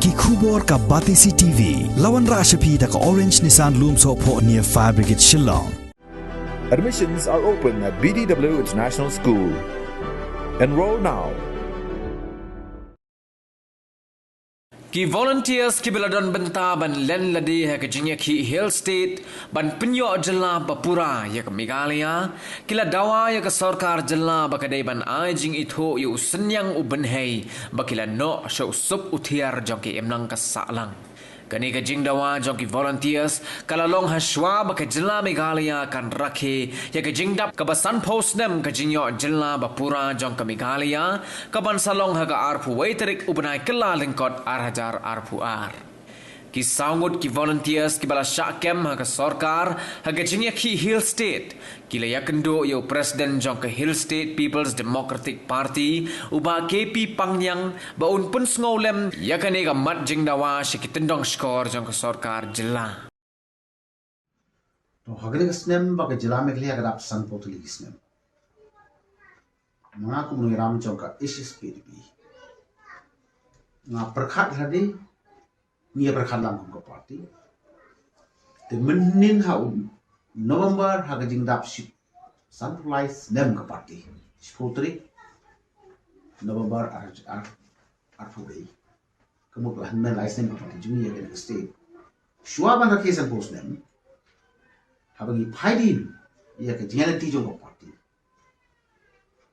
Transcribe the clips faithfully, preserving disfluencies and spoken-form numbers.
Ki khubor ka Batesi T V. La wanrah sha phi da ka Orange Nissan Lumsohphoh near Fire Brigade Shillong. Admissions are open at B D W International School. Enroll now. Ki volunteers kiba la don bynta ban len lade ha ka jingïakhih Hill State ban pynïoh jylla ba pura ïa ka Meghalaya, ki la dawa ïa ka sorkar jylla ba ka dei ban ai jingithuh ïa u synñiang u bynhei ba ki la noh sha u sup u thiar jong ki imlang ka sahlang. Kane ka jingdawa jong ki volunteers ka la long hashwa ba ka jylla Meghalaya kan rakhe ïa ka jingdap kaba sanphew snem ka jingïoh jylla ba pura jong ka Meghalaya, kaban sa long ha ka arphew wei tarik u bnai Kyllalyngkot ar hajar arphew ar. Ki saw ngut ki volunteers kiba la shah kem ha ka sorkar ha ka jingïakhih Hill State, ki la ïakynduh ïa u President jong ka Hill State People's Democratic Party, u Bah K P Pangniang, ba un pynsngew lem ïa kane ka mat jingdawa sha ki tyndong shkor jong ka sorkar jylla. To ha kane ka snem ba ka jylla Meghalaya ka dap sanphew tylli ki snem, ma nga kum u nongïalam jong ka H S P D P nga pyrkhat lade, ngi ïa pyrkhat lang kum ka party. Te mynhynnin ha u November ha ka jingdap shi sanphew lai snem ka party, shiphew tarik November ar ar arphew wei, ka mut la hynmen lai snem ka party jong ngi ïa kane ka state. Shuwa ban rakhe sanphew snem, haba ngi phai dien ïa ka jingïaid lynti jong ka party,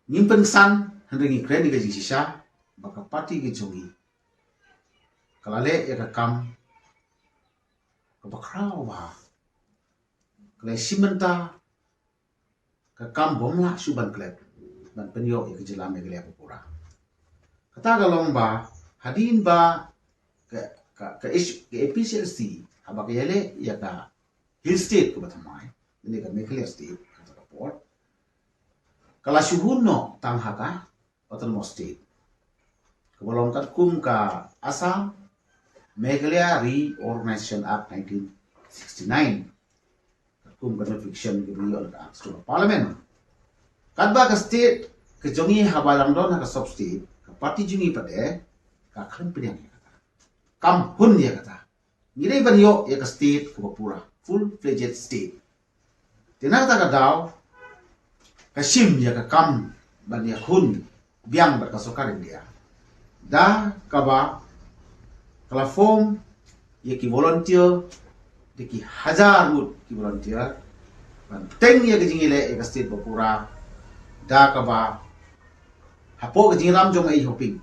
ngim pynksan, hynrei ngi kren ïa ka jingshisha ba ka party ka jong ngi ka la leh ïa ka kam kaba khraw bha, ka la shim bynta ka kam bym lah shuh ban klet ban pynïoh ïa ka jylla Meghalaya ba pura. Kata ka long ba hadien ba ka ka ka, ish, ka A P H L C haba ka ïaleh ïa ka Hill State kaba thymmai, ne ka Meghalaya State kata ka por, ka la shu hun noh tang ha ka Autonomous State kaba long katkum ka Assam Meghalaya Reorganization Act nineteen sixty-nine, katkum ka notification kaba ïoh na ka Act of Parliament. Katba ka state ka jong ngi haba dang don ha ka sub state, ka party jong ngi pat de ka khlem pdiang ïa kata, kam hun ïa kata. Ngi dei ban ïoh ïa ka state kaba pura, full fledged state. Te na kata ka daw ka shim ïa ka kam ban ïakhun biang bad ka sorkar India da kaba ka la form ïa ki volunteer, da ki hajar ngut ki volunteer ban teng ïa ka jingïaleh ïa ka state ba pura, da kaba hapoh ka jingïalam jong i Hoping,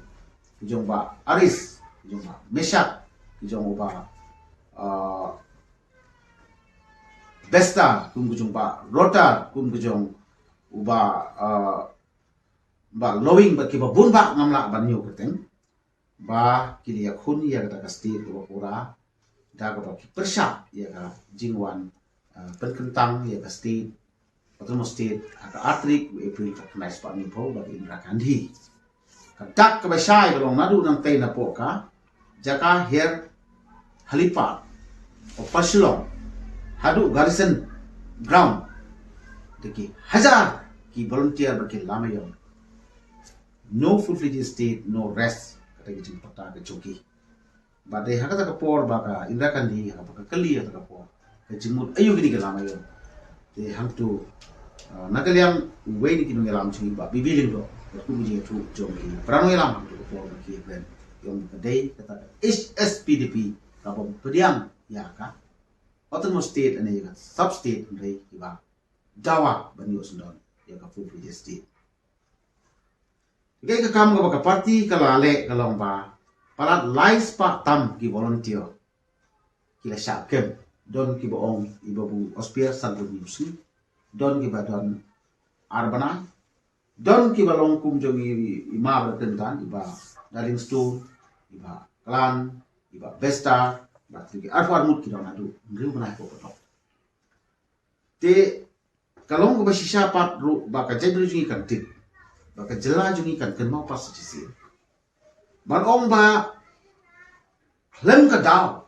ki jong Bah Aris, ki jong Bah Meshak, ki jong u Bah, uh, Besta, kum ki jong Bah Rotar, kum ki jong u Bah, uh, Bah Lowing, bad kiba bun bah ngam lah ban ïoh kyrteng, ba ki la ïakhun ïa kata ka state kaba pura da kaba ki pyrshah ïa ka jingwan, uh, pynkyntang ïa ka state, Autonomous State, ha ka ar tarik u April ka khyndai spah hynñiewphew da ka Indira Gandhi. Ka dak kaba shai ka long naduh nangtei napoh ka jaka her helipad, Upper Shillong, haduh Garrison Ground, da ki hajar ki volunteer bad ki lamaïong. No full fledged state, no rest, kata ka jingpyrta ka jong ki. Bad dei ha kata ka por ba ka Indira Gandhi, ha kaba ka kylli ha kata ka por, ka jingmut aïu kine ki lamaïong. Te hangto, uh, na ka liang uwei na ki nongïalam jong ngi Bah B B Lyngdoh, bad kum ka jingïathuh jong ki para nongïalam hangto ka por ba ki ïakren, ïong ka dei kata ka H S P D P kaba pdiang ïa ka Autonomous State ne ïa ka sub state, hynrei kiba dawa ban ïoh syndon ïa ka full fledged state. Kaei ka kam kaba ka party ka la leh ka long ba palat lai spah tam ki volunteer ki la shah kem. Don kiba ong i Babu Ospier sanphew hynñiew sngi, don kiba don ar bnai, don kiba long kum jong i, i ma ba la kyntan, i Bah Darlingstone, i Bah Klan, i Bah Besta, bad ki arphew ar ngut ki don haduh hynriew bnai hapoh ka dok. Te ka long kaba shisha pat ruh ba ka jaitbynriew jong ngi kan tip ba ka jylla jong ngi kan kynmaw pat sa shisien. Ban ong ba khlem ka daw,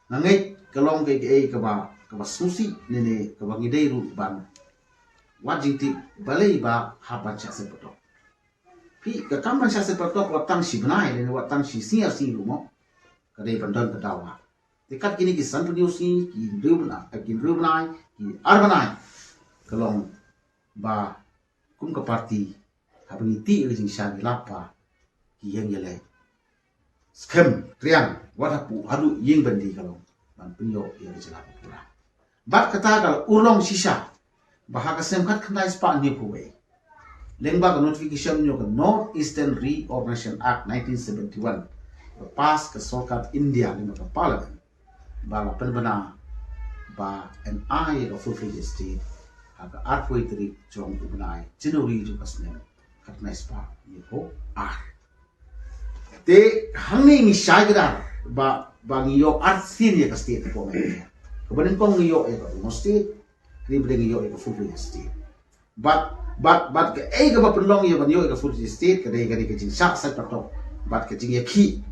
nga ngeit ka long kaei kaei kaba, kaba sngewsih ne ne kaba ngi dei ruh ban wad jingtip balei ba hap ban shah seng patok. Phi ka kam ban shah sait patok wat tang shi bnai, lane wat tang shi sngi ar sngi ruh mo. Ka dei ban don ka daw ha. Te kat kine ki san phew sngi, ki hynriew bnai, ki hynriew bnai, ki ar bnai. Ka long ba kum ka party, haba ngi tih ïa ka jingshai ngi lap ba ki ïeng ïaleh skhem triang wat hapoh haduh ïing byndi ka long ban pynïoh ïa ka jylla ba pura. Bad kata ka la urlong shisha ba ha ka snem khatkhyndai spah hynñiewphew wei, lyngba ka notification jong ka North Eastern Reorganization Act nineteen seventy-one, ka pass ka sorkar India lyngba ka Parliament, ba la pynbna ba yn ai ïa ka full-fledged state ha ka arphew tarik jong u bnai January jong ka snem khatkhyndai spah hynñiewphew ar. Te hangne ngi shai kdar ba, ba ngi ïoh arsien ïa ka state hapoh Meghalaya. Kaba nyngkong ngi ïoh ïa ka Autonomous State, kaba dei ngi ïoh ïa ka full-fledged state. Bad, bad, bad kaei kaba pynlong ïa ban ïoh ïa ka full-fledged state ka dei, ka dei ka jingshah sait patok bad ka jingïakhih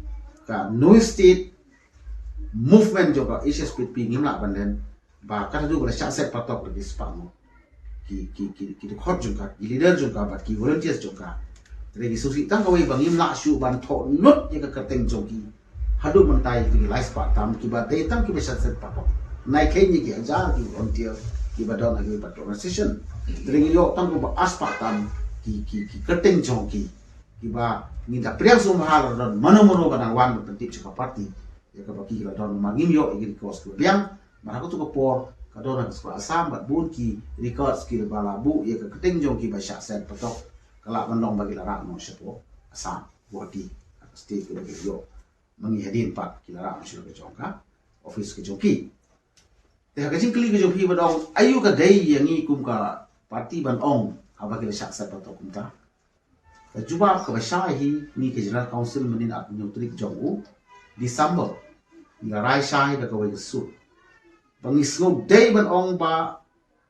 ka Nongïalam State Movement jong ka H S P D P. Ngim lah ban len ba ka haduh ba la shah sait patok da ki spah ngut ki, ki, ki, ki dkhot jong ka, ki leader jong ka bad ki volunteers jong ka. Te ki sngewsih tang kawei ba ngim lah shuh ban thoh lut ïa ka kyrteng jong ki. Haduh mynta ïa ki lai spah tam kiba dei tang kiba shah sait patok. Nai khein ïa ki hajar ki volunteer kiba don ha ki patrol station. Te ngi ïoh tang kumba ar spah tam ki, ki, ki kyrteng jong ki, kiba ngi da pdiang sngewbha la don mano mano ba nang wan ban pyntip sha ka party. Ïa kaba ki la don ma ngim ïoh ïa ki records kiba biang. Mar ha kato ka por ka don ha ka skur Assam bad bun ki records kiba la buh ïa ka kyrteng jong ki ba shah sait patok. Ka lah ban long ba ki la rah noh shapoh Assam, Guwahati, ha ka state kaba ki ïoh. Ma ngi hadien pat ki la rah noh sha ka jong ka office ka jong ki. Te ha ka jingkylli ka jong phi ba dang ong aïu ka dei ïa ngi kum ka party ban ong haba ki la shah sait patok kumta. Ka jubab kaba shai hi, ngi ka General Council mynnin arphew hynñiew tarik jong u December ngi la rai shai da kawei ka sur ba ngi sngew dei ban ong ba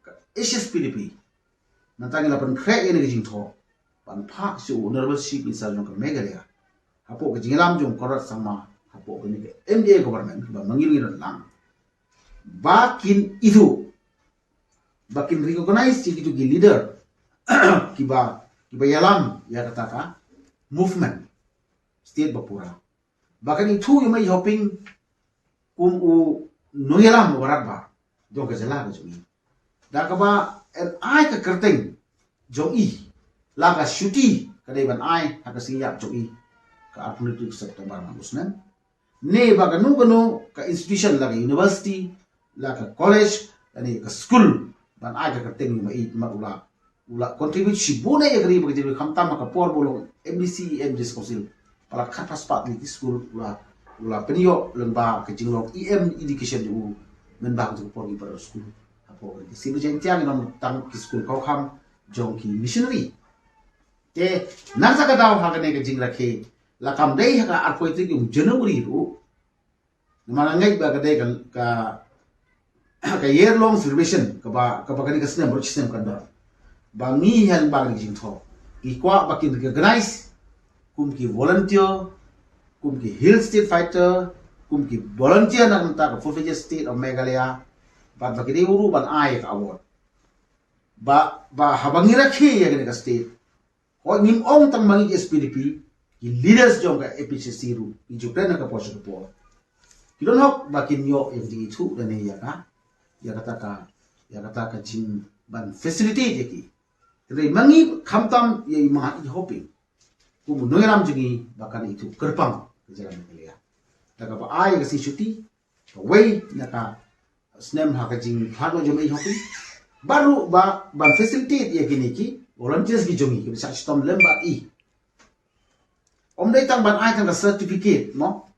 ka H S P D P, nangta ngi la pynkhreh ïa kane ka jingthoh ban phah sha u Honorable Chief Minister jong ka Meghalaya hapoh ka jingïalam jong u Conrad Sangma hapoh kane ka M D A government kaba ma ngi ruh ngi don lang, ba kin ithuh, ba kin recognize ïa kito ki leader kiba, kiba ïalam ïa kata ka movement state ba pura. Ba kan ithuh ïa u Mei Hoping kum u nongïalam uba radbah jong ka jylla ka jong ngi, da kaba yn ai ka kyrteng jong i, la ka shuti ka dei ban ai ha ka sngi ïap jong i, ka arphew hynriew tarik September man u snem. Ne ba kano kano ka institution, la ka university, la ka college, lane ka skul, ban ai ka kyrteng jong i, namar u la, u la contribute shibun ïa ka ri bad ka jylla, khamtam ha ka por ba u long M D C, E M, District Council. Ba la khatphra spah tylli ki skul u la, u la pynïoh lyngba ka jinglong E M education jong u. Mynba ka jong ka por ngi pat don skul hapoh ka ri. Ka Sibri Jaiñtia ngi don tang ki skul kawkham jong ki missionary. Te nangta ka daw ha kane ka jingrakhe, la kam dei ha ka arphew tarik jong u January ruh, namar nga ngeit ba ka dei ka, ka, ka year long celebration kaba, kaba kane ka snem baroh shi snem kan don. Ba ngi ha lyngba kane ka jingthoh ngi kwah ba kin recognize kum ki volunteer, kum ki Hill State Fighter, kum ki volunteer na ka bynta ka full-fledged state of Meghalaya. Bad ba ki dei ruh ban ai ka award. Ba, ba haba ngi rakhe ïa kane ka state, hooid ngim ong tang ma ngi H S P D P, ki leaders jong ka A P H L C ruh ki ju kren na ka por sha ka por, ki don hok ba kin ïoh ïa ka jingithuh lane ïa ka, ïa kata ka, ïa kata ka jing ban facilitate ïa ki. Hynrei ma ngi khamtam ïa i ma i Hoping kum u nongïalam jong ngi ba kan ithuh kyrpang ka jylla Meghalaya da kaba ai ka sngi shuti kawei na ka snem ha ka jingpynlong jong i Hoping. Bad ruh ba ban facilitate ïa kine ki volunteers ki jong ngi kiba shah shitom lem bad i. Ym dei tang ban ai tang ka certificate mo,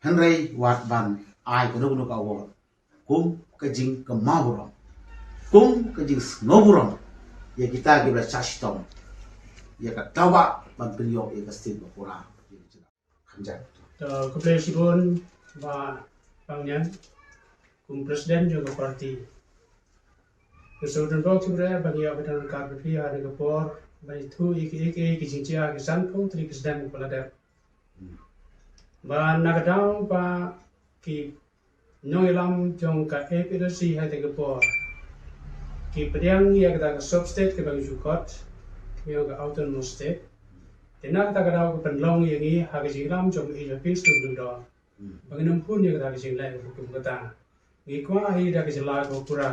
hynrei wat ban ai kano kano ka award kum ka jingkynmaw burom, kum ka jingsngew burom ïa kita kiba la shah shitom ïa ka daw ban pynïoh ïa ka state ba pura. Kynjat. To, khublei shibun Bah Pangniang kum president jong ka party. Ka shu don bok shu re ba ngi ïa ba don ka phi ha ka por ba ithuh ïa ki, ïa ki, ïa ki jingjia ki sanphew tylli ki snem ba la dep. Ba na ka daw ba ki nongïalam jong ka A P H L C ha ka por ki pdiang ïa kata ka sub state kaba ngi ju khot ïa ka autonomous state. Te na kata ka daw ka pynlong ïa ngi ha ka jingïalam jong i Prince Tun Lyngdoh ba ngin ym hun ïa kata ka jingleh ruh kum kata. Ngi kwah hi da ka jylla kaba pura.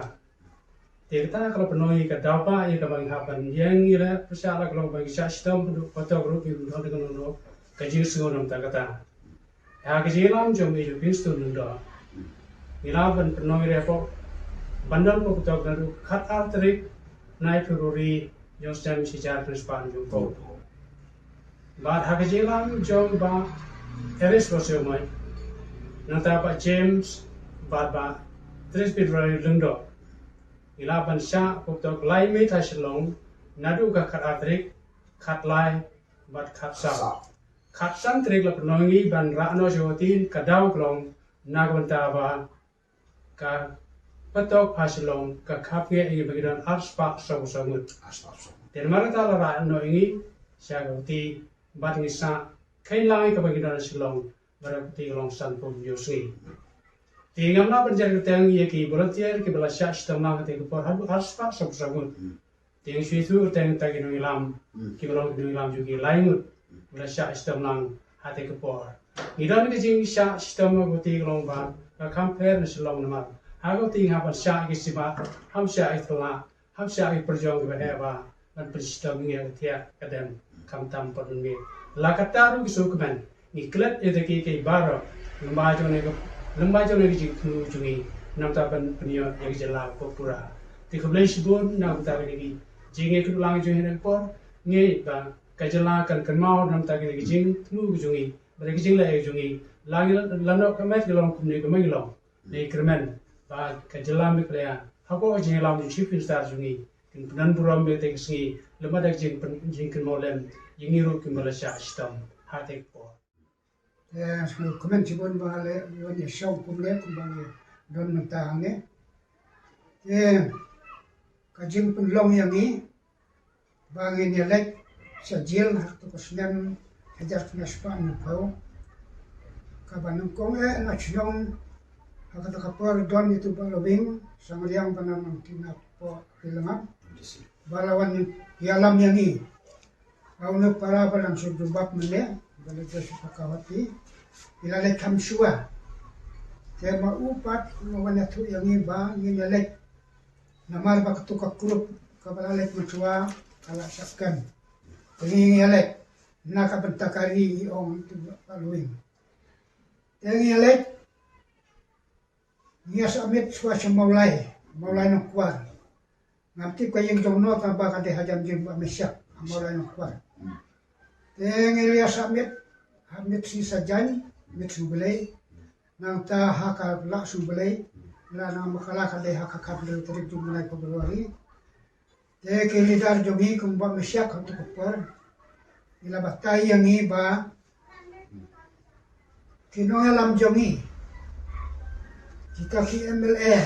Te kata ka la pynlong ïa ka daw ba ïa kaba ngi hap ban ïeng ïa la pyrshah la ka long ba ngi shah shitom haduh patok ruh ngi ym don ka nongno ka jingsngew namar kata. Ha ka jingïalam jong i Prince Tun Lyngdoh, ngi la ban pynlong ïa ka ban don patok naduh khatar tarik nai February jong snem shi hajar khyndai spah hynñiewphew. Bad ha ka jingïalam jong Bah Eris Bosewmai, nangta Bah James bad Bah Tris Bidroy Lyngdoh, ngi la ban shah patok lai miet ha Shillong naduh ka khatar tarik, khatlai bad khatsaw. Khatsan tarik la pynlong ïa ngi ban rah noh sha Guwahati, ka daw ka long na ka bynta ba ka patok ha Shillong ka khapngiah ïa ngi ba ngi don arspah sawphew saw ngut. Te namar kata la rah noh ïa ngi sha Guwahati bad ngi sah kheiñ lang ïa kaba ngi don ha Shillong, bad ka Guwahati ka long sanphew hynñiew sngi. Te ngam lah ban jar kyrteng ïa ki volunteer kiba la shah shitom lang ha kata ka por haduh arspah sawphew saw ngut. Te ngi shu ïathuh kyrteng kita ki nongïalam kiba long ki nongïalam jong ki lai ngut ba la shah shitom lang ha kata ka por. Ngi don ka jingshah shitom ha Guwahati ka long ba ka kham pher na Shillong namar ha Guwahati ngi hap ban shah ïa ki sibat, hap shah ïa ki tnga, hap shah ïa ki pyrjong kiba heh ba ban pynshitom ïa ka thiah ka dem khamtam pat ban miet. La katta ruh ki sngewkmen. Ngi klet ïa kita kiei kiei baroh lyngba jong kane ka, lyngba jong kane ka jingthmu jong ngi namar ban pynïoh ïa ka jylla kaba pura. Te khublei shibun na ka bynta kine ki jingïakynduh lang jong ngi ha kane ka por. Ngi ba ka jylla kan kynmaw namar kine ki jingthmu jong ngi bad ka jingleh jong ngi. La ngi la noh ka met ngi long kumne kumba ngi long. Ngi kyrmen ba ka jylla Meghalaya hapoh ka jingïalam jong u Chief Minister jong ngi kin pynburom ïa kata ka sngi lyngba da ka jingpyn-, jingkynmaw lem ïa ngi ruh kiba la shah shitom ha kata ka por. Eh, kmen shibun ba la wan ïa shong kumne kumba ngi don mynta hangne. Eh, ka jingpynlong ïa ngi ba ngin ïaleit sha jail ha kato ka snem hajar khyndai spah hynñiewphew. Kaba nyngkong eh na shnong ha kata ka por don ïa uto u Bah Lawing Sangriang ba na nongkynnoh poh Rilangam ba la wan ïalam ïa ngi. Ha une u para ba dang shu jubab mynne ba la dei shu paka wati. Ngi la leit kham shuwa. Te ma u pat u la wan ïathuh ïa ngi ba ngin ïaleit. Namar ba kato ka group kaba la leit mynshuwa ka la shah kem. Te ngi ïaleit na ka bynta ka ri, i ong uto u Bah Lawing. Te ngi ïaleit, ngi ïa submit shuwa sha Mawlai, Mawlai Nongkwar. Ngam tip ka ïing jong no tangba ka dei hajan jong Bah Mesiak, Mawlai Nongkwar. Te ngi ïa submit, ha miet sngi Saitjaiñ, miet sngi U Blei. Nangta ha ka Lah sngi U Blei, la na Makala ka dei ha ka khathynriew tarik jong u bnai February. Te ki leader jong ngi kum Bah Mesiak ha kato ka por, ki la batai ïa ngi ba ki nongïalam jong ngi, kita ki M L A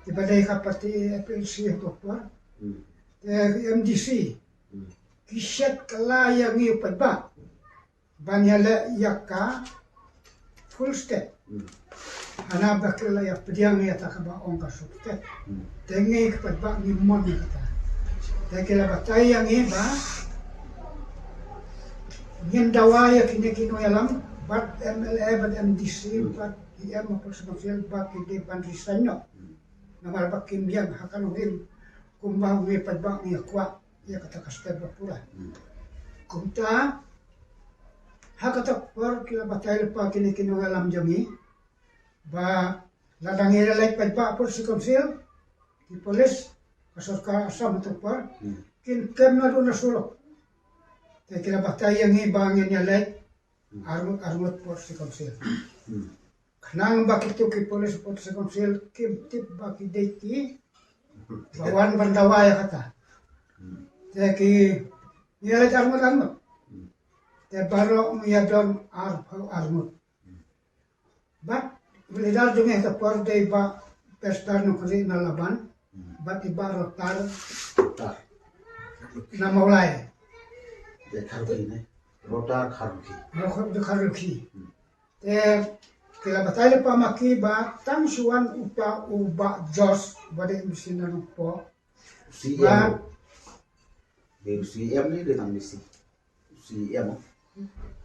kiba dei ka party A P H L C ha kato ka por, te ki M D C, ki shet kylla ïa ngi u paidbah ban ïaleh ïa ka full step. Hana ba ki la ïa pdiang ïa kata kaba ong ka sub step. Te ngi ki paidbah ngi mon ïa kata. Te ki la batai ïa ngi ba ngin dawa ïa kine ki nongïalam bad M L A bad M D C bad E M hapoh Council ba ki dei ban resign noh. Namar ba kim ïeng ha ka nongrim kumba ngi paidbah ngi ïa kwah ïa kata ka step ba pura. Kumta ha kata ka por ki la batai lypa kine ki nongïalam jong ngi ba lada ngi leit paidbah hapoh District Council, ki police, ka sorkar Assam ha kata ka por kin kem naduh na surok. Te ki la batai ïa ngi ba ngin ïaleit arngut arngut hapoh District Council. Khnang ba kito ki police hapoh District Council kim tip ba ki dei kiba wan ban dawa ïa kata. Te ki ïaleit arngut arngut. Te baroh ngi ïadon arphew arngut. Bad u leader jong ngi ha kata ka por dei Bah Presbyter Nongkynrih na Laban, bad i Bah Rotar na Mawlai. Dei Kharlukhi ne? Rotar Kharlukhi. Rotar Kharlukhi. Te ki la batai lypa ma ki ba tang shu wan u pa u Bah Josh ba dei M D C na Nongpoh. C E M. Ba dei C E M ne dei tang D C? Em.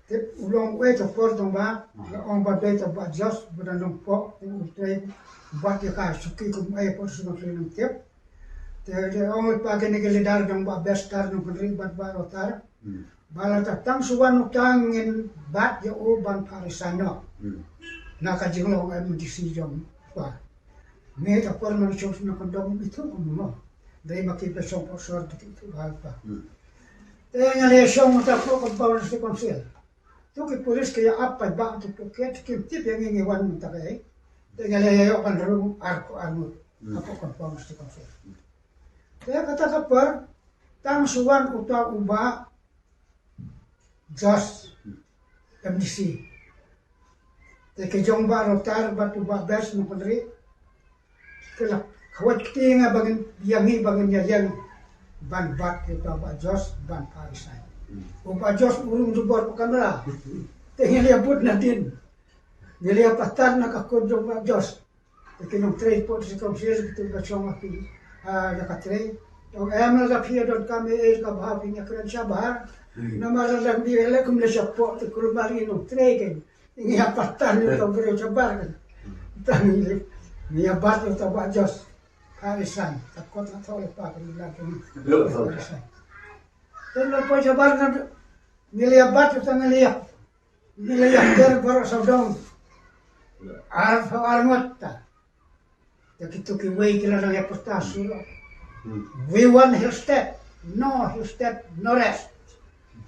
Te u long u ei ta por tang ba, la ong ba dei ta Bah Jos, ba da nongpoh, te u trei, ba te ka suki kum ei por sum trei nang tep. Te, te ong pa kine ki leader dang ba best tar nong kynri bat ba lo tar. Hmm. Ba la ta tang suwan u tang ngin bat ya u ban parisan no. Hmm. Na ka jinglong M D C jong pa. Me ta por nang chok na kondom itu kum no. Dei ma ki pesong por sor ki itu ba pa. Hmm. Te nga le shong ta ko ko power si council. Tu ki police ki ap pat ba tu pocket ki tip yang ngi wan ta kai. Te nga le yo kan rum ar ko anu. Hmm. Apa ko power si council. Te kata ka por tang suwan uta u Bah Jos M D C. Te ki jong Bah Rotar bad u Bah Best nong kynri. Ki la khawat kti nga ba ngin yang ngi ba ngin ya yang ban bat uta Bah Jos ban parisan. U Bah Jos u rung jubor pa kamera. Te ngi lia but na din. Ngi lia patan na ka kut jong Bah Jos. Ki nongtrei por si council ki tu ka chong api, ah, na ka trei. Tong em la ka phi don kam e ka bha phi nya kren shabar. Hmm. Namar la bi le kum le shapo te kulmar ngi nongtrei ken. Ngi ha patan ni tong kren shabar ken. Tang ngi ngi ha bat ta Bah Jos. Parisan. Ta kot na thole pa ken la ken. Parisan. Ten la po shabar na ngi le bat ta ngi le Ngi la ïa ker baroh sawdong. Ar phew ar ngut ta. Te kitu kiwei ki la dang ïa pyrta surok. Hmm. We want Hillstead. No Hillstead, no rest.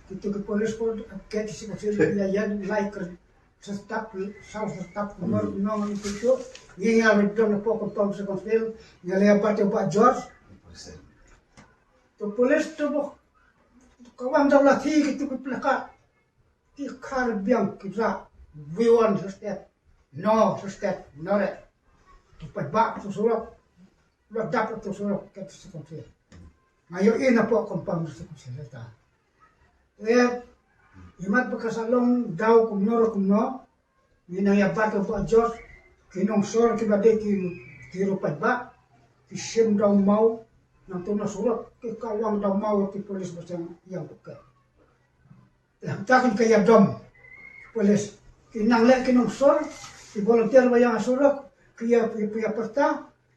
Kitu ki police ko K T C ko sir ki la ïa lai ker. Sertap, saw sertap, kumar, hmm, nong ni kitu. Ngi ïa ridon po ko pom se ko fil. Ngi la ïa bat ïa Bah George. Tu police tu bo. Kawang dau la thi kitu ki plakat. Ki khar biang ki rah, we want Hillstead, no Hillstead, no rest. Tu paidbah tu surok, la dap tu surok, kat tu surok. Nga ïohi na pok compound tu surok ta. Eh, imat ba ka sa long daw kumno kumno, ngi nang ïa bat u Bah George, ki nongsor ki ba dei ki, ki ruh paidbah, ki shim daw maw, nangtu na surok, ki kawang daw maw ki police ba seng ïa buka. Te hangta kin ka ïa dom. Police. Ki nang leh ki nongsor, ki volunteer ba ïa nga surok, ki ïa, ki ïa pyrta,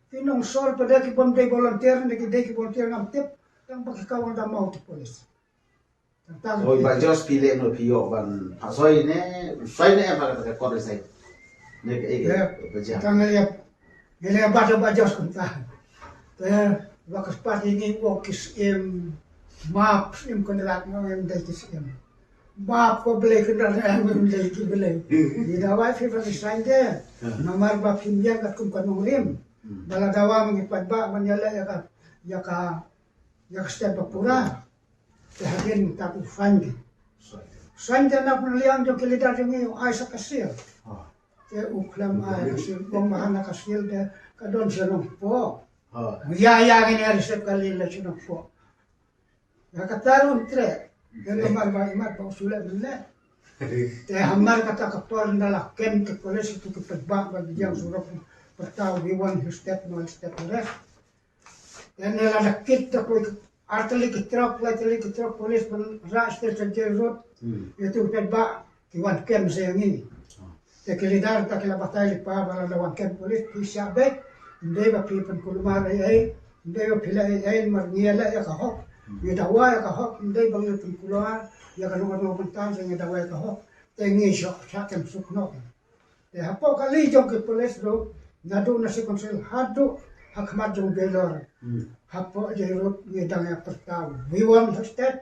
ki nongsor pat de ki bym dei volunteer ne ki dei ki volunteer ngam tip, tang ba ki kawang da maw te police. Hangta kin. Oi, Bah Jos phi leh no phi ïoh ban, ha soi ne, soi ne em ha ka kot soi. Ne ka, eh, ïa, ba ja. Tang ïa, Ngi leh bat Bah Jos kumta. Te ba ka spat ngi wok ki syiem. Map syiem Konrad, ngam dei ki syiem. Map ko Blei Konrad, ngam dei ki Blei. Ngi dawai phi ba ki sain de. Hmm. Namar ba phi ïa kat kum ka nongrim. Hmm. Ba la dawa ma ngi paidbah ban ïa leh ïa ka, ïa ka, ïa ka step ba pura. Te hadien ta u Sunday. Sunday na pynliang jong ki leader jong ngi u Isaac Kasil. Ah. Te u khlem ai Kasil, bong ba hana Kasil te ka don sha Nongpoh. Ah. Ïa ïa ngin ïa reset ka lin la sha Nongpoh. Ïa kata ruh un treh. Te namar ba imat ba u shu leh mynleh. Te hamar kata ka por ynda la kem te college tu ki paidbah ba biang surok pyrta we want Hillstead, no Hillstead, no rest. Te ne la da kit ta koi ar tylli ki trok, lai tylli ki trok police ban rah state ka jail road. Hmm. Ïa tu paidbah ki wan kem sa ïa ngi. Ah. Te ki leader ta ki la batai lypa ba la da wan kem police phi shah beit. Ym dei ba phi pynkulmar ei ei, ym dei ba phi leh ei ei, namar ngi ïa leh ïa ka hok. Hmm. Ngi dawa ïa ka hok, ym dei ba ngi pynkulmar ïa ka nongwan nongpyntan, ngi dawa ïa ka hok. Te ngi shah, shah kem suk noh. Te hapoh kali jong ki police ruh, naduh na City Council haduh ha khmat jong Bilor. Hmm. Hapoh jong ruh ngi dang ïa pyrta, we want Hillstead,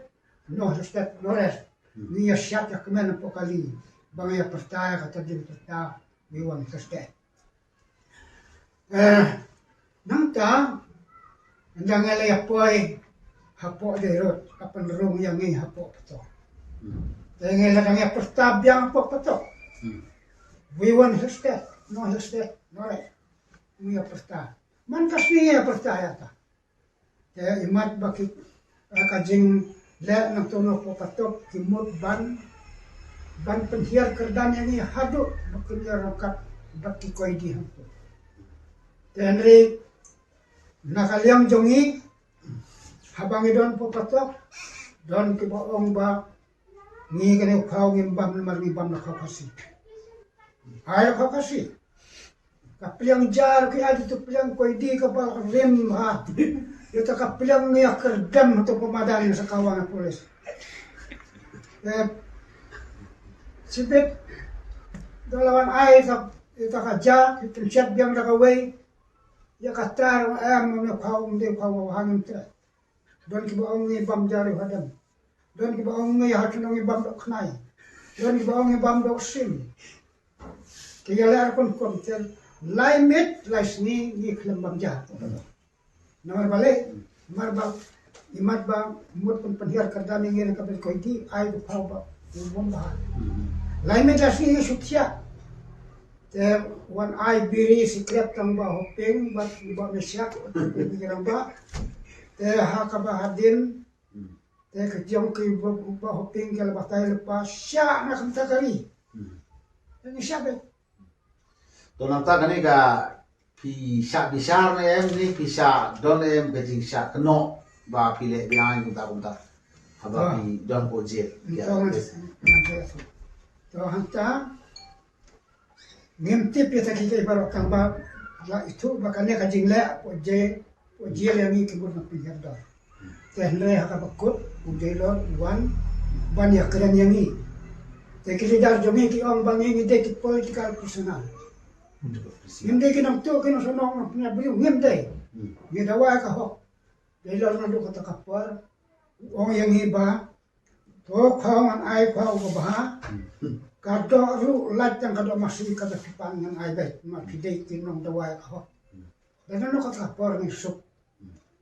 no Hillstead, no rest. Hmm. Ngi ïa shad ïa kmen hapoh kali ba ngi ïa pyrta ïa kata jingpyrta, we want Hillstead. Eh, nangta, ynda ngi la ïa poi hapoh Jairus, ka pynrung ïa ngi hapoh Patok. Hmm. Te ngi la dang ïa pyrta biang hapoh Patok. Hmm. We want Hillstead, no Hillstead, no rest. Ngi ïa pyrta. Man ka sngi ngi ïa pyrta ïa ta. Te imat ba ki, eh, ka jingleh nangto na Patok ki mut ban, ban pynhiar kyrdan ïa ngi haduh ba kin ïa ryngkat bad ki koidi hangto. Te hynrei na ka liang jong ngi, haba ngi don hapoh Patok, don kiba ong ba Ngi kane u khaw ngim bam namar ngi bam na khaw Khasi. Ai khaw Khasi. Ka pliang jar ki adi tu pliang koi di ka bal rim ha. Ita ka pliang ngi akar dam tu pemadan sa kawan polis. Eh, sibit dalawan ai ta ita ka ja ki pencet biang da ka wei. Ya ka tar em ne khaw ne khaw hangin te. Don kiba ong ngi bam jari hadam. Don kiba ong ngi hatun ong ngi bam dok khnai. Don kiba ong ngi bam dok sim. Ki ya ler kun kun ter lai mit lai sngi ngi khlem bam jar. Namar bale, namar ba imat ba mut pun penhiar kardam ngi na kabel koiti ai du pau ba bom ba. Lai mit lai sngi ngi suksia. Te wan ai biri sikret tang ba hoping ba ba mesyak ba. Te ha ka ba hadin te ka jong ki ba ba hoping ke la batai lepa sya na kam ta kari. Te ni sya be. To nangta kane ka phi sya bishar ne em ni phi sya don em ka jing sya keno ba phi le biang kumta kumta. Haba phi don ko jil. To hanta ngim tip ïa ta ki kai baroh tang ba la itu ba kane ka jingleh ko je ko je le ngi ki mut na pynhiar dor. Te hynrei ha kaba kut u Jailor u wan ban ïa kren ïa ngi. Te ki leader jong ngi ki ong ba ngi ngi dei ki political prisoner. Ngim dei ki nongtuh ki nongshnong nongpynïaid briew ngim dei. Ngi dawa ka hok. Jailor naduh kata ka por u ong ïa ngi ba to khaw ngan ai khaw ka bha. Ka doh ruh lait tang ka doh masi ka da kipan ngan ai beit ma ki dei ki nong dawa ka hok. Da nano kata ka por ngi suk.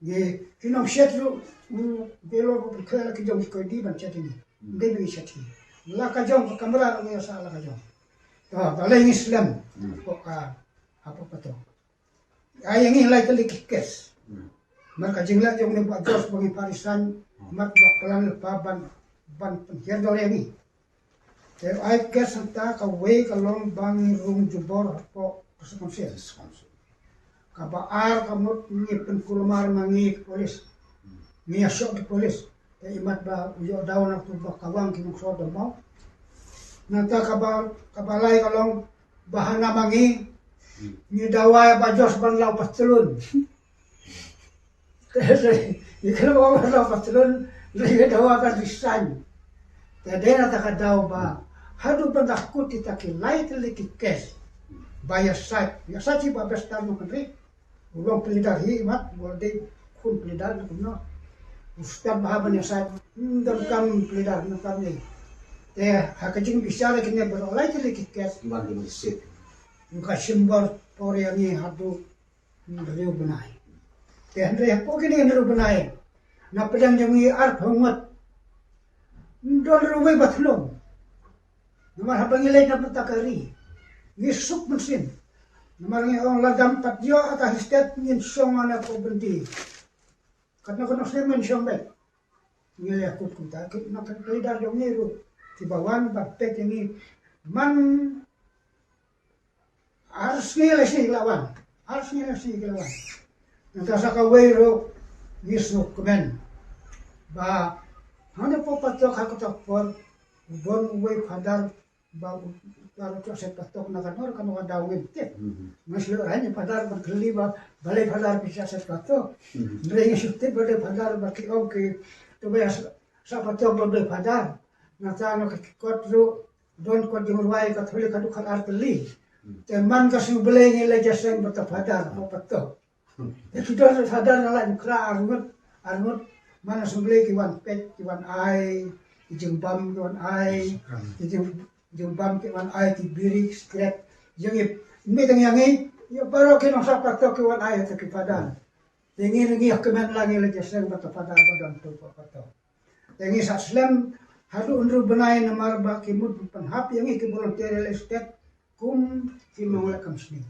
Ngi ki nong shet ruh ngi belo ruh ki khela ki jong ki koidi ban shet ngi. Ngi ngi shet ngi. La ka jong ka kamra ngi sa la ka jong. To balei ngi slem. Ko ka apa pato. Ai ngi lai kali ki kes. Mar ka jingla jong ne ba jos ba ngi parisan mat ba plan le pa ban ban pynhiar dor ïa ngi. Te ai kes santa ka wei ka long ba ngi rung jubor hapoh ka Council. Ka ba ar ka mut ngi pynkulmar ma ngi ki polis. Ngi ïa shoh ki polis. Te imat ba u ïoh daw na tu ba ka wang ki nongso da mo. Nangta ka ba ka ba lai ka long ba hana ma ngi ngi dawa ba jos ban law patlun. Te ngi khlem ong ba patlun ngi dawa ban resign. Te dei na ta ka daw ba haduh ban da kut ita ki lai tylli ki kes ba ïa sait ïa sait ba best tar no kan ri. U long pleader hi mat u dei khun pleader na kumno. U stad ba ban ïa sait. Dam kam pleader na kam ni. Te ha ka jing bichar kine ba lai tylli ki kes. Ban di sit. Ka simbor por ïa ngi haduh hynriew bnai. Te hynrei hapoh kine hynriew bnai na pdeng jong ngi arphew ngut. Don ruh wei ba thlung. Namar haba ngi leit na bynta ka ri ngi suk mynsiem. Namar ngi ong lada ym pat ïoh ata hi stet ngin shong ana ko byndi. Katno katno snem ngin shong beit. Ngi leh kut kumta kit na ka leader jong ngi ruh kiba wan ba peit ïa ngi man Ar sngi la sngi ki la wan. Ar sngi la sngi ki la wan. Nangta sa kawei ruh ngi sngewkmen ba hane po patok ha kata por u don uwei phadar ba u phadar u set patok na ka nor ka nor ka daw ngim tip. Ngi sngewrang ïa phadar ban kylli ba balei phadar phi set patok. Hynrei ngi shu tip balei phadar ba ki ong ki to ba ïa sa patok ba balei phadar. Nangta na ka kot ruh Don kot jong rwai ka thuli ka dukhan ar tylli. Te man ka shu blei ngi la jaseng bata phadar ba pato. Te ki don phadar na la mukra arngut arngut man shu blei ki wan pet ki wan ai ki jingbam ki wan ai ki jing jingbam ki wan ai ki biri ki skret jong i mi tang yang i yo baro ki nong sa pato ki wan ai te ki phadar. Te ngi ngi kmen la ngi la jaseng bata phadar ba don tu ba pato. Te ngi sa slem haduh hynriew bnai namar ba ki mut pynhap ïa ngi ki volunteer ïa la stet kum ki nongleh kam sniew.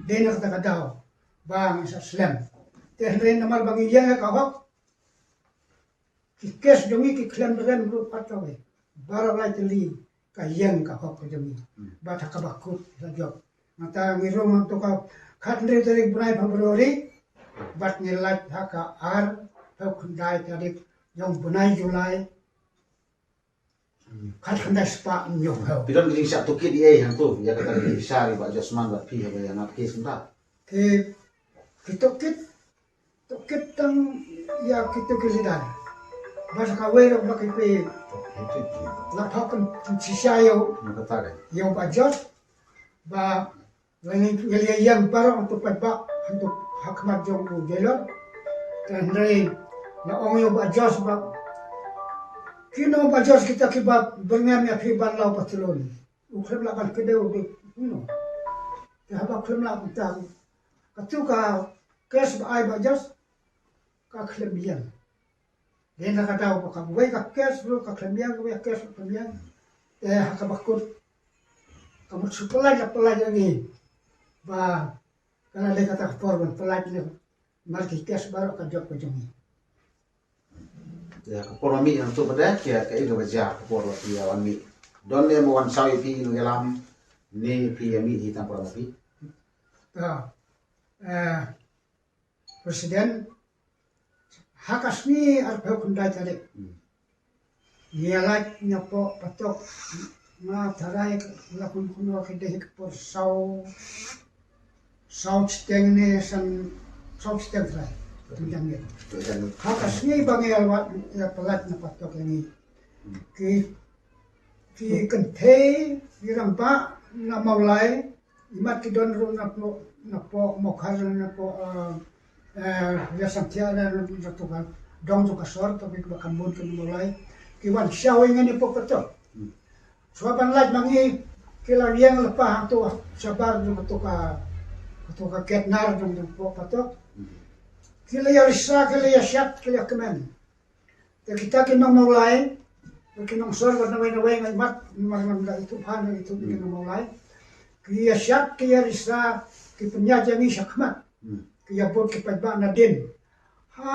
Dei na kata ka daw ba ngi sa slem. Te hynrei namar ba ngi ïeng ïa ka hok ki kes jong ngi ki khlem rem ruh pat kawei. Baroh lai tylli ka ïeng ka hok ka jong ngi. Bad ha kaba kut la jop. Nangta ngi rung hangto ka khathynriew tarik bnai February bad ngi lait ha ka arphew khyndai tarik jong bnai July. Khat khyndai spah hynñiew phew. Phi don ka jingshah tohkit ïa hangto ïa kata ka jingshah ri Bah Josman bad phi haba ïa ngat case mynta. Ki ki tohkit, tohkit tang ïa kito ki leader. Bad kawei ruh ba ki phi la phah kan shisha ïa u, ïa u Bah Jos ba Ngi ngi ïeng baroh hangto paidbah hangto ha khmat jong u Jailor. Te hynrei la ong ïa u Bah Jos ba kino Bah Jos kita kiba byrngem ïa phi ban law patlun. U khlem lah ban kdew u dei uno. Te haba khlem lah ban tang katu ka kes ba ai Bah Jos ka khlem ïeng. Dei na ka daw ba kawei ka kes ruh ka khlem ïeng, kawei ka kes ruh khlem ïeng. Te ha kaba kut ka mut shu pynlait la pynlait ïa ngi ba ka la dei kata ka por ban pynlait ne mar ki kes baroh ka jop ka jong ngi. Ïa ka por ma mih hangto pat de, ïa kaei kaba jia ka por ba phi ïa wan mih? Don ne mo wan saw ïa phi nongïalam ne phi ïa mih hi tang por ma phi? Ta eh President, ha ka sngi arphew khyndai tarik. Hmm. Ngi ïa lait na poh patok, nga tharai la khun khun ki dei ka por saw, saw chiteng ne san, saw chiteng tharai. Tum jang ne. Ha ka sngi ba ngi ïa lait, ïa pynlait na patok ïa ngi. Hmm. Ki ki kynthei, ki rangbah na Mawlai, imat ki don ruh na poh, na poh Mawkhar, na poh eh eh ïa Sangthia na, na to ka dong to ka sor to ki ba kan bun ki na Mawlai. Ki wan shaw ïa ngi na poh patok. Shuwa ban lait ma ngi ki la ïeng lypa hangto shabar jong kato ka, kato ka ketnar jong, jong poh patok. Ki la ïa risa, ki la ïa shat, ki la ïa kmen. Te kita ki nong Mawlai, ki nong sor ba nawei nawei ngai mat, mar ngam da itu phan itu ki nong Mawlai. Ki ïa shat, ki ïa risa, ki pynïaid ïa ngi shakhmat. Hmm. Ki ïa bud ki paidbah nadien. Ha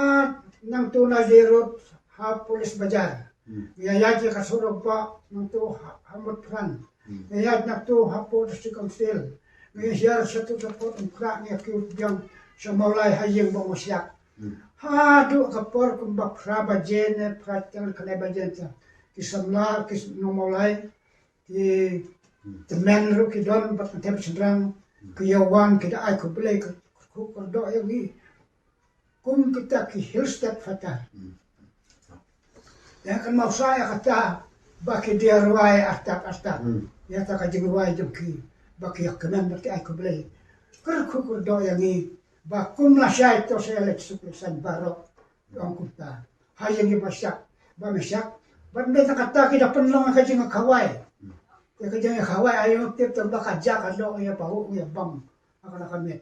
nangto na J Road, ha Police Bazar. Hmm. Ïa ïaid ïa ka surok ba nangto ha, ha Motphran. Hmm. Ïa ïaid nangto ha Port District Council. Ïa ïaid sha to ka Port Umkhrah, ïa kiew biang sha Mawlai ha ïing ba Mawsiak. Hmm. Haduh ka por kumba phra baje ne phra teng khyndai baje ta. Ki samla, ki nong Mawlai, ki tymmen ruh ki don bad ki them shynrang, ki ïa wan ki da ai khublei, ki kyrkhu kyrdoh ïa ngi. Kum kita ki Hill State Fighter. Hmm. Ïa kan mawsa ïa kata ba ki dei rwai artat artat. Hmm. Ïa ta ka jingrwai jong ki ba ki ïa kmen bad ki ai khublei. Kyrkhu kyrdoh ïa ngi ba kum lashai to sa ïa leit suk leit saiñ baroh. Ong kumta. Ha ïa ngi ba shak, ba me shak. Bad me ta kata ki da pynlong ka jingkhawai. Ïa ka jingkhawai ayo tip ta ba ka jak ka dok ïa ba hu ïa bam. Ha ka da ka met.